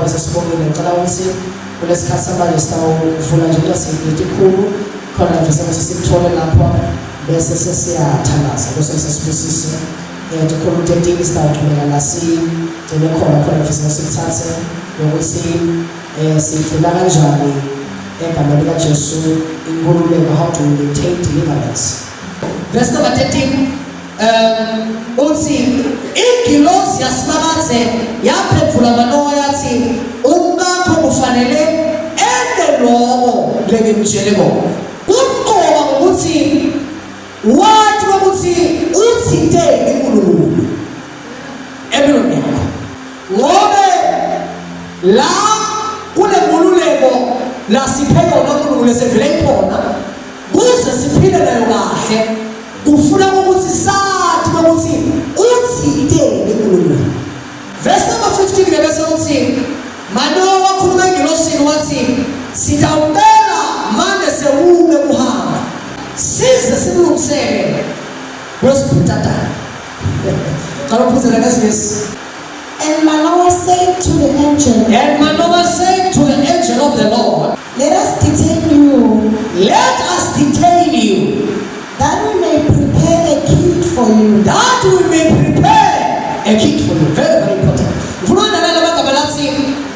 Bese sibongile, ngicela ukuthi kulesikhathi samanje sitawuvula nje into letikhulu khona ngifisa ukuthi sikuthole lapho bese sesiyathandaza bese sesibusise tikhulu 13. Sitawuchubeka la sigcine khona khona. Ngifisa ukuthi sikuthathe nokuthi sigcina kanjani egameni likaJesu inkululeko, how to maintain deliverance. Verse number 13 uthi ingilosi yaSimakadze yaphendvula Manowa yathi, "Umkakho kufanele ente loko lengimtshele kona." Kumqoka ukuthi wathi ukuthi uthinteni uNkulunkulu empilweni yakho, ngobe la kule nkululeko la siphe yona uNkulunkulu esevele ikhona kuze siphile nayo kahle, kufuna ukuthi sathi ukuthi uthinteni uNkulunkulu. Verse number 15 ke bese uthi Manowa wakhuluma engilosini wathi, "Sitawucela mane sewume kuhamba size simlungisele kwesibhutatana." Cala uphuzela ngesingisi. And Manoah said to the angel, And Manoah said to the angel of the Lord, "Let us detain you, "Let us detain you, that we may prepare a kid for you." that we may prepare a kid for you." Very, very important. Ngifuna nalala amagama lathi,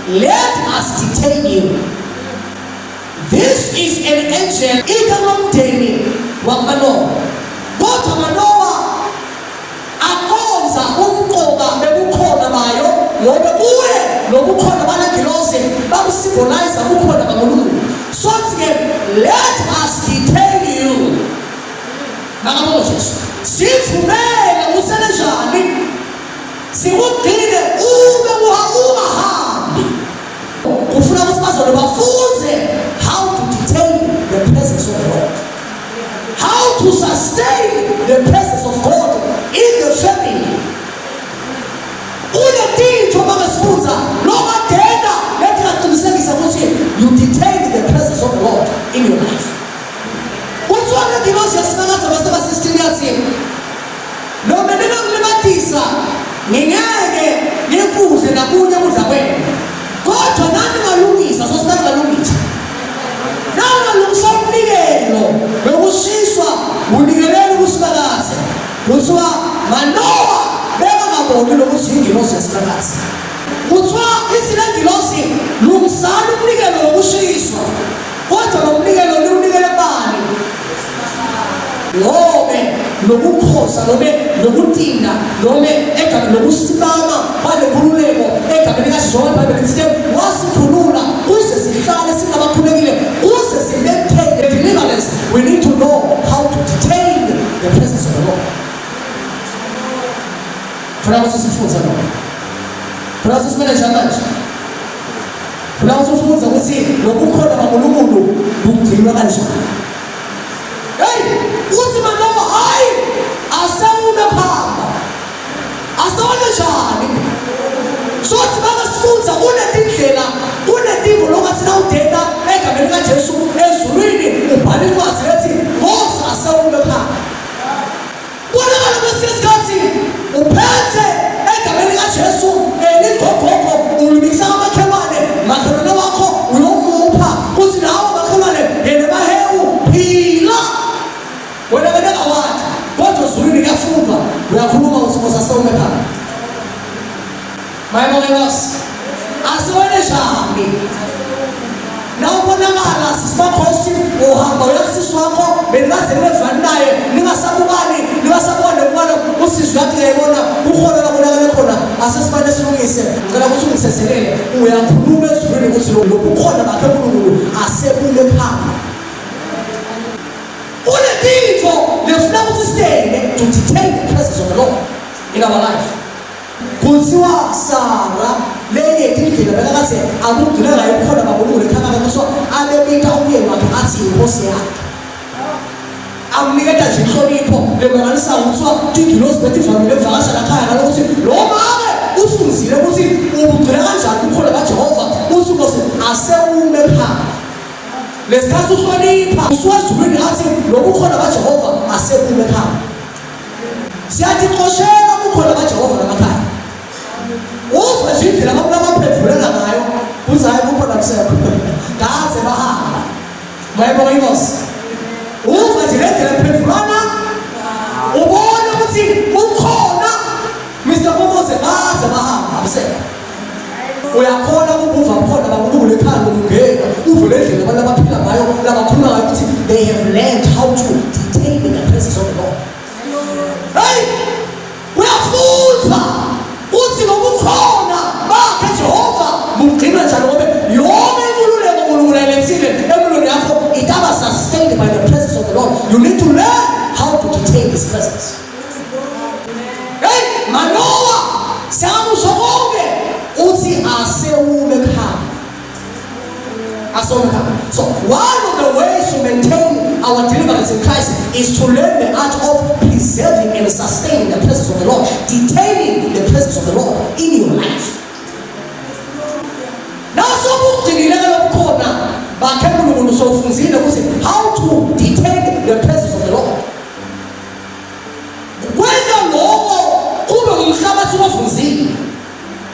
"Let us detain you." This is an angel ika lomndeni wakuManoah. Kodwa Manoah akhonza umqoka bebukhona bayo, ngoba kuye lobukhona balengilosi babusymbolize ubukhona baNkulunkulu. So ke, "Let us detain you." Makabonge Jesu. Sivumele usele njani? Sikugcine ube ungahambi. Kufuna ukuthi bazalwane bafunze how to detain the presence of the Lord. How to sustain the presence of God in the family. Kunetintfo makasifunza lokadenda letingaqinisekisa ukuthi you detain the presence of the Lord in your life. Kuthiwa ngengilosi yaSimakadze, verse number 16 yathi, "Noma ningamlibatisa, ngingeke ngikudle nakunye ukudla kwenu, kodwa nani ngalungisa." So sinangalungisa, nangalungisa umnikelo lokushiswa unikelele kuSimakadze. Kuthiwa Manowa bekangaboni lokuthi ingilosi yaSimakadze. Kuthiwa ithi lengilosi, "Lungisani umnikelo wokushiswa, kodwa lo mnikelo niwunikele bani?" Ngobe nokukhosa nome nokutinda nome egameni nokusimama kwalenkululeko egameni likaJehova, iBhayibheli lithi wasikhulula kuze sihlale singabakhulekile, kuze si-maintain the deliverance. We need to know how to detain the presence of the Lord. Funa ukuthi sifunze lokho, funa ukuthi simele manje, funa ukuthi ufunze ukuthi lobukhona baNkulunkulu bugcinwa kanjani. Hey, uthi Manowa, hayi, asewume phamba, asewone njani? Sothi bakasifunza kunetindlela, kunetinto longathi nawudenda egameni likaJesu ezulwini ubhala incwadi lethi, "Mose, asewume phamba." Bonakala kwesinye isikhathi uphethe egameni likaJesu eligogogo, ulibikisa kamakhelwane, makhelwane wakho uyomupha uthi nawe makhelwane yena mahewu phila wena benengawathi, kodwa ezulwini kuyafundwa, uyakhuluma uthi, "Mose, asewume phamba." Mayibonge Nkosi. Asiwene njani? Nawubonakala sisimakhosi uhamba uyakusisi wakho benikaze ningevani naye, ningasabukani, ningasabukani nokubana usisi uyathi uyayibona kukhona la konakale khona, asesimane silungise, ngicela ukuthi ungithezelele. Uyakhuluma ezulwini ukuthi lobukhona bakhe uNkulunkulu asebume phambi. Kunetintfo lefuna ukuthi sitende to detain the presence of the Lord in our life. Kuthiwa Sara lenye indlela bekakathi akugcina ngayo ubukhona baNkulunkulu ekhaya lakhe, kuthiwa abebita umyeni wakhe athi inkosi yakhe, amniketa nje inhlonipho lemangalisayo. Kuthiwa tingilosi betivamile kuvakasha lakhaya ngalokuthi lo make ufunzile ukuthi ubugcina kanjani ubukhona baJehova. Uthi, "Nkosi, asewume phambi." Lesikhathi uhlonipha usuka ezulwini athi lobukhona baJehova asebume phambi. Siyatixoshela ubukhona baJehova namakhaya. Uva nje indlela abantu abaphendvulela ngayo. Mayibonga inkosi. Uva nje le ndlela kuphendulana, ubone ukuthi ukhona. Mr Boboze baze bahamba abusekho. Uyakhona ukubuva bukhona baNkulunkulu ekhanda ungena uve le ndlela abantu abaphila ngayo labakhuluma ngayo ukuthi they have learned how to detain in the presence of the Lord. Hey! Uyafundza uthi ngobukhona bakhe Jehova bugcinwa njalo ngoba yonke inkululeko uNkulunkulu ayilethile empilweni yakho itaba sustained by the presence of the Lord. You need to learn how to detain his presence. Hey, Manoah, siyamuzwa konke uthi asewume ekhaya. Asewume. So one of the ways to maintain our deliverance in Christ is to learn the art of preserving and sustaining the presence of the Lord, detaining the presence of the Lord in your life. Naso ubugcinile ke lobukhona bakhe uNkulunkulu sowufunzile ukuthi how to detain the presence of the Lord. Kwenta lokho kube ngumhlabathi ofunzile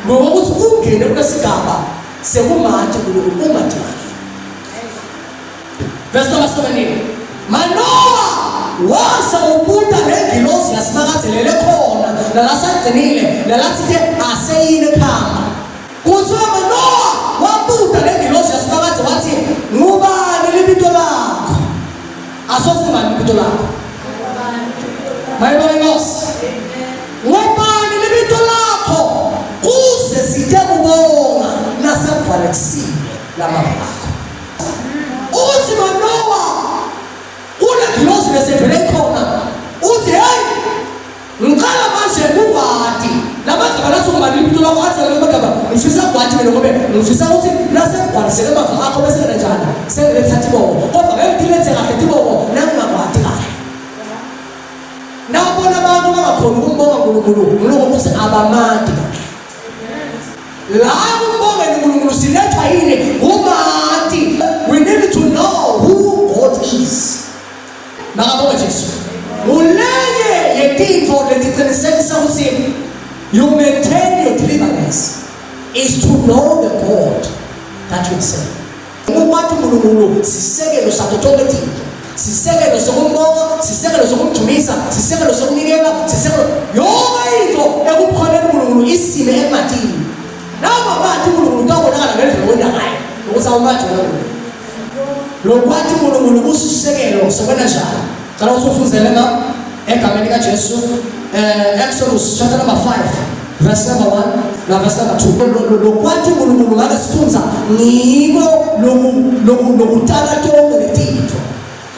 ngokuthi ungene kulesigaba sekumanje uNkulunkulu ungadingi. Verse number 17. Manoah wase ubuta lengilosi yasimakadzelele khona nalasagcinile nalathi ke aseyile ekhamba. Kuthiwa Manoah wabuta lengilosi yasimakadze wathi ngubani libito lakho? Asothi ngubani libito lakho? Mayibonge inkosi. Ngubani libito lakho kuze site kubonga nasegcwalekisile lamava akho. Uthi Manoah kule ngilosi besevele ikhona uthi hey ngicela manje kukwati lamagama lathi ungubani libito lakho athi la magama ngifisa kwati mina ngobe ngifisa ukuthi nasegcwalisele amava akho bese kanjani sengiletha tibongo kodwa ngeke ngilethe kahle tibongo nangingakwati kahle. Nabona abantu bangakhona ukumbonga uNkulunkulu ngiloko ukuthi abamati kahle. La kumbongeni uNkulunkulu silethwa yini? Umati. We need to know who God is. Makabonge Jesu. Ngulenye yetintfo letiqinisekisa ukuthi you maintain your deliverance is to know the God that you serve. Ukwati uNkulunkulu sisekelo sakho tonke tintfo. Sisekelo sokumbonga, sisekelo sokumdumisa, sisekelo sokunikela, sisekelo yonke into ekukhoneni uNkulunkulu isime ematini. Nawu mathi uNkulunkulu utawubonakala ngendlela owenza ngayo ukuthi awumathi wena uNkulunkulu. Lokwati uNkulunkulu kusisekelo sokwenza njalo. Cela ukuthi ufunzele ma egameni likaJesu Exodus chapter number 5 verse number 1 na verse number 2. Lokwati uNkulunkulu ngabe sifunza ngiko loku lokutala tonke letintfo.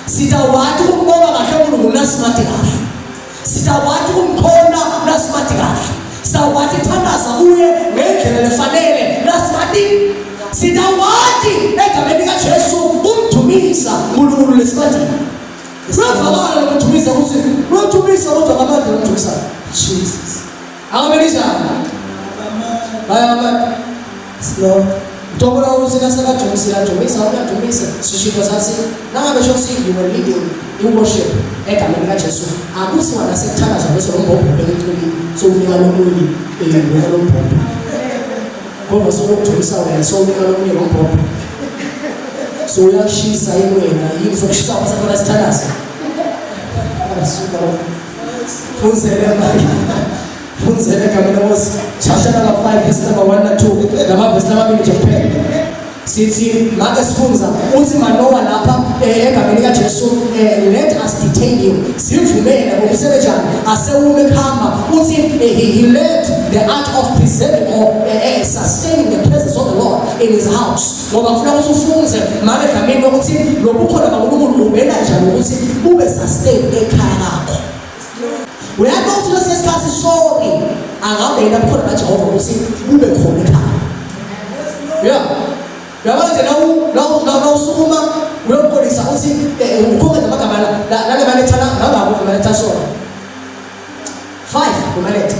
Sitawati ukumbonga kahle uNkulunkulu nasimati kahle. Sitawati ukumkhona nasimati kahle. Sitawati thandaza kuye ngendlela lefanele nasimati. Sitawati egameni likaJesu kumdumisa uNkulunkulu lesimati. Kuyavakala lokudumisa ukuthi uyodumisa kodwa ngamandla lokudumisa. Jesus. Akamelizana. Bayamati. Lord. Utobona ukuthi nasekadumisile adumisa uyadumisa sishilo sathi nangabe sho ukuthi you were leading in worship egameni likaJesu akuthiwa nasekuthandazwa bese lo mbhobho ubeka eceleni sowunika lomunye unika lo mbhobho ngoba sokudumisa wena sowunika lomunye lo mbhobho so uyashisa yini wena yini sokushisa kwasafana sithandaze asuka funzele manje funzele egameni lenkosi chapter number 5 verse number 1 na 2 namavesi lamabili nje kuphela. Sithi make sifunza uthi Manoah lapha egameni likaJesu let us detain you sivumele ngokusebenjani asewume kuhamba uthi he learned the art of preserving or sustaining the presence of the Lord in his house ngoba kufuna ukuthi ufunze make egameni lokuthi lobukhona baNkulunkulu ubena njani ukuthi bube sustained ekhaya lakho. Uyazi ukuthi kwesinye isikhathi sorry angabena bukhona baJehova ukuthi bube khona ekhaya. Yeah. Uyabona nje nawusukuma uyoxolisa uthi ukhokhe namagama nale maletha nangabo maletha sona. 5 kumaletha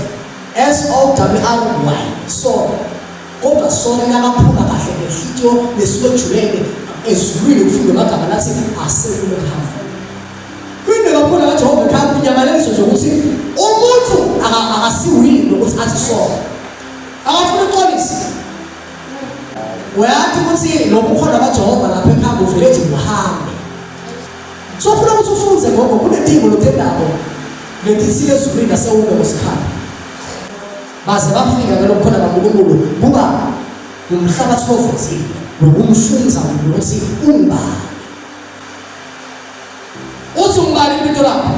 S O W R Y sorry. Kodwa sona nakaphuma kahle ngenhlitiyo lesuke ejulene ezulwini kufundwe amagama lathi asekule kuhamba. Kwinde kakhulu kaJehova ekhaya kunyamaleliso nje ukuthi umuntu akasiwile ukuthi athi sona. Akafuni uxolisa. Uyathi ukuthi lobukhona baJehova lapha ekhaya buvele nje buhambe. So ufuna ukuthi ufunze gogo kunedingo lotendako letithile ezulwini nasewume ngosikhala. Baze bafika ke lokukhona kaNkulunkulu kuba ngumhlabathi ovuzile nokumfunza ukuthi ungubani. Uthi ungubani ibito lakho?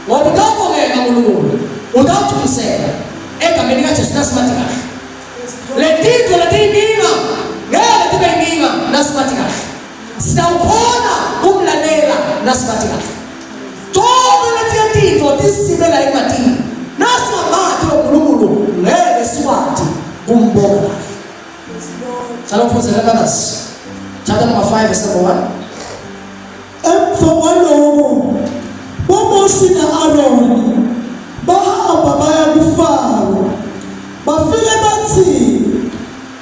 Ngoba utawubongeka uNkulunkulu, utawuqiniseka egameni likaJesu nasimathi kahle. Letinto letiyinkinga ngeke tibe inkinga nasimathi kahle. Sitawukhona kumlalela nasimathi kahle. Tonke letiya tintfo tisibela ematini. Nasingamathi uNkulunkulu ngeke sikwati kumbonga kahle. Cela ufundele brothers. Chapter number 5 verse number 1. Emva kwaloko boMosi na-Aroni bahamba baya kuFaro, bafike bathi,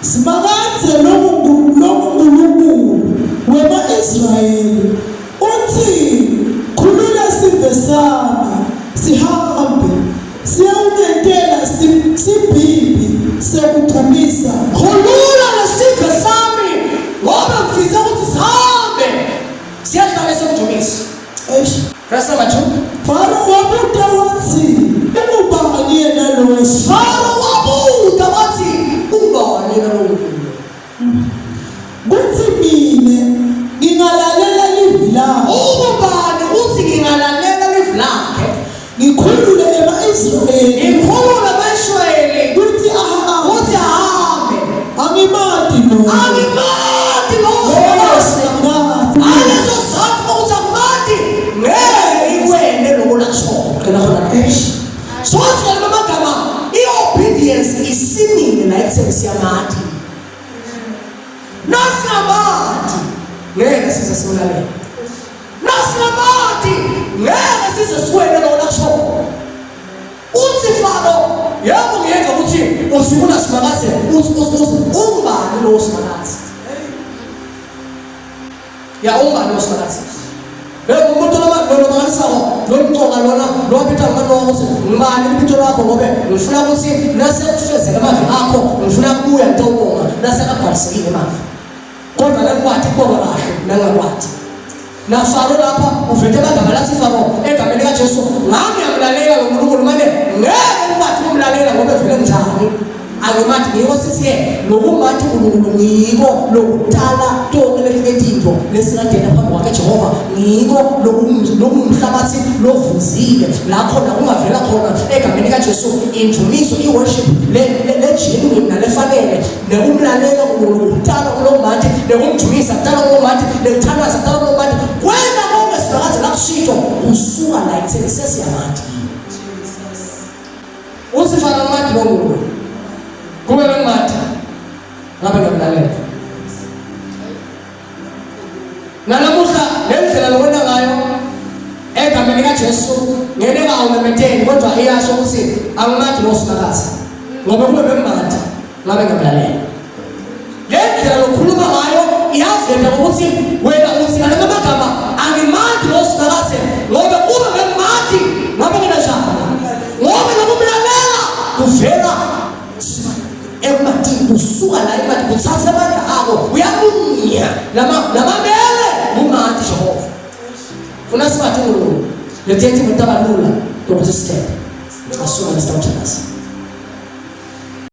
Simakadze longuNkulunkulu wema-Israyeli utsi, Khulula sive sami sihambe siyewungentela sibhibhi sekudvumisa. Khulula lesive sami ngoba ngifise ukuthi sihambe siyahlala esekudumisa. Eish. Verse number 2. Faro wabuta watsi, Ungubani yena lowo? Faro wabuta wathi, Ungubani yena lowo? Kuthi mina ngingalalela livi lakhe. Ungubani uthi ngingalalela livi lakhe? Ngikhulule ema-Israyeli. Ngikhulule ema-Israyeli. Kuthi ahambe. Kuthi ahambe. Angimati lo. Angimati lo. Ngaleso sizathu ukuthi angimati ngeke ngikwene lokho lakushoyo. Qina khona la. So sikalima amagama i-obedience isimile la ekutheni siyamati. Nasingamati ngeke size simlalele. Nasingamati ngeke size siwene lokho lakushoyo. Uthi Faro, yebo ngiyenza ukuthi usifuna Simakadze, uthi uthi uthi ungubani lowo Simakadze? Ya ungubani lowo Simakadze? Leyo umuntu noma lona mangalisako lomcoka lona lowabitha ngumama ukuthi ngubani libito lakho ngobe ngifuna ukuthi nasekufezeka amazwi akho ngifuna kubuya ngitobonga nasekagcwalisekile amazwi. Kodwa lengikwati kubonga kahle nangakwati. NaFaro lapha uvete amagama lathi Faro egameni likaJesu ngangiyamlalela lo Nkulunkulu mane ngeke ngikwati ukumlalela ngoba vele njani angimathi ngiko sithi-ke lokumathi uNkulunkulu ngiko lokutala tonke letinye tintfo lesingadena phambi kwakhe Jehova ngiko lokumhlabathi lovuzile la khona kungavela khona egameni likaJesu indumiso i-worship le-genuine nalefanele nekumlalela uNkulunkulu kutala kulomati nekumjumisa kutala kulomati nekuthandaza kutala kulomati kwena konke sibakaze lakushito kusuka la ekutheni sesiyamati uthi fana mati lo Nkulunkulu kube bengimati ngabe ngiyamlalela Nanamuhla le ndlela lowena ngayo egameni likaJesu ngeke ngawumemeteli kodwa iyasho ukuthi angimathi lo Simakadze ngoba kube bengimati ngabe ngiyamlalela. Le ndlela lokhuluma ngayo iyavela ukuthi wena uthi ngalama magama angimathi lo Simakadze ngoba kube bengimathi ngabe nginjani ngoba lokumlalela kuvela ekumatini kusuka la ematini kuthatha amandla ako uyamunya lamabele ngumati Jehova funa sibathi uNkulunkulu lethethi mutabalula lokuthi sithembe asuka nesitawuthandaza.